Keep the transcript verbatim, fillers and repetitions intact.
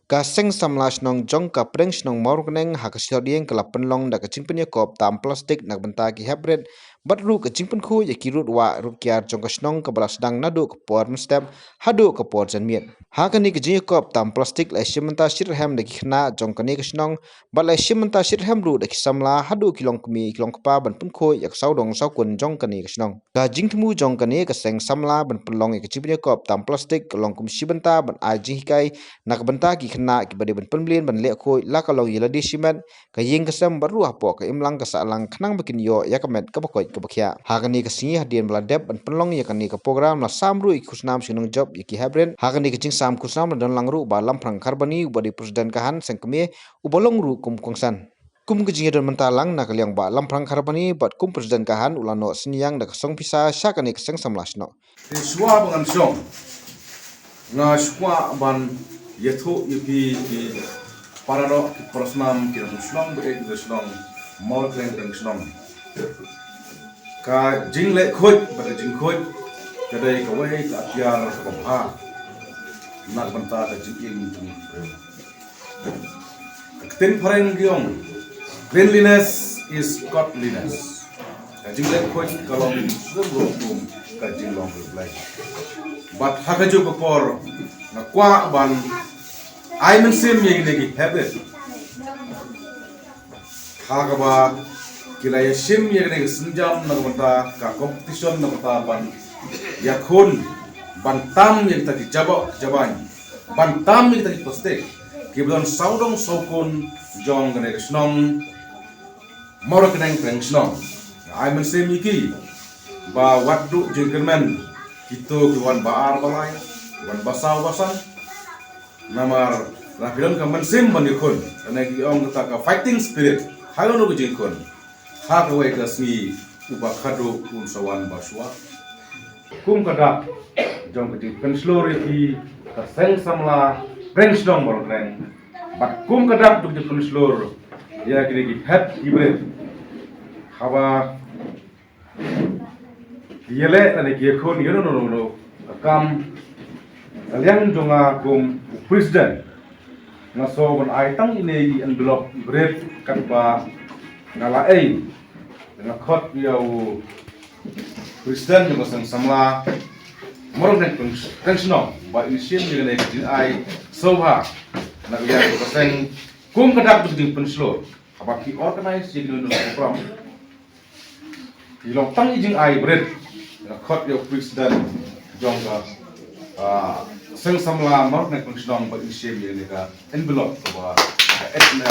Ka seng samla shnong jong ka pdeng shnong Mawryngkneng ha ka Shillong ka la pynlong da ka jingpynïakop tam plastik na ka bynta ki hep rit bad ruh ka jingpynkhuid ïa ki rud wah rud kiar jong ka shnong kaba la sdang naduh ka por mynstep haduh ka por janmiet. Ha kane ka jingïakop tam plastik la shim bynta shitrhem da ki khynnah jong kane ka shnong bad la shim bynta shitrhem ruh da ki samla haduh ki longkmie ki longkpa ban pynkhuid ïa ka sawdong sawkun jong kane ka shnong. Ka jingthmu jong kane ka seng samla ban pynlong ïa ka jingpynïakop tam plastik ka long kum shi bynta ban ai jinghikai na ka bynta ki khynnah kiba dei ban pynmlien ban leh khuid la ka long ïa lade shimet, ka ïing ka sem bad ruh hapoh ka imlang ka sahlang khnang ba kin ïoh ïa ka met kaba koit kaba khiah. Ha kane ka sngi hadien ba la dep ban pynlong ïa kane ka program la sam ruh ïa ki khusnam shnong jop ïa ki hep rit. Ha kane ka jingsam khusnam la don lang ruh Bah Lamphrang Kharbani uba dei president ka han seng kmie uba long ruh kum kongsan. Kum ka jingïadon mynta lang na ka liang Bah Lamphrang Kharbani bad kum president ka han u la noh synñiang da ka song pisa sha kane ka seng samla shnong. Te shuwa ba ngan shong, nga shuwa ban ïathuh ïa phi ki para doh ki para snam ki nongshong shnong ba ïeit ki shnong Mawryngkneng pdeng shnong. Ka jingleh khuid bad ka jingkhuid ka dei kawei ka atiar kaba bha na ka bynta ka jingim jong u briew. Ka ktien phareng ki ong, cleanliness is godliness. Ka jingleh khuid ka long sum ruh kum ka jinglong riewblei. Bad ha kajuh ka por nga kwah ban ai mynsiem ïa kine ki hep rit ha kaba ki la ïashim ïa kane ka sienjam na ka bynta ka competition na ka bynta ban ïakhun ban tam ïa kita ki jabok ki jaban ban tam ïa kita ki plastik kiba don sawdong sawkun jong kane ka shnong Mawryngkneng pdeng shnong. Nga ai mynsiem ïa ki ba wat duh jingkyrmen kito ki wan ba ar ba lai, ki wan ba saw ba san. Namar la ki don ka mynsiem ban ïakhun, kane ki ong kata ka fighting spirit ha kano ka jingkhun. Ha kawei ka sngi uba khadduh un sa wan ba shuwa. Kum ka dak jong ka jingpynshlur ïa ki ka seng samla pdeng shnong Mawryngkneng bad kum ka dak jong ka jingpynshlur ïa kine ki hep ki bret haba ki ïaleh lane ki ïakhun ïa no no no ka kam ka liang jong nga kum u president. Nga sngew ban ai tang ine i envelope bret katba nga la ei. Nga khot ïa u president jong ka seng samla Mawryngkneng pdeng shnong ba in shim ïa kane ka jingai sngewbha na ka liang ka seng kum ka dak ka jingpynshlur haba ki organize ïa kine ki program. Ki long tang i jingai bret. Nga khot ïa u president jong ka, ah, seng samla Mawryngkneng pdeng shnong ba in shim ïa kane ka envelope kaba ka et na.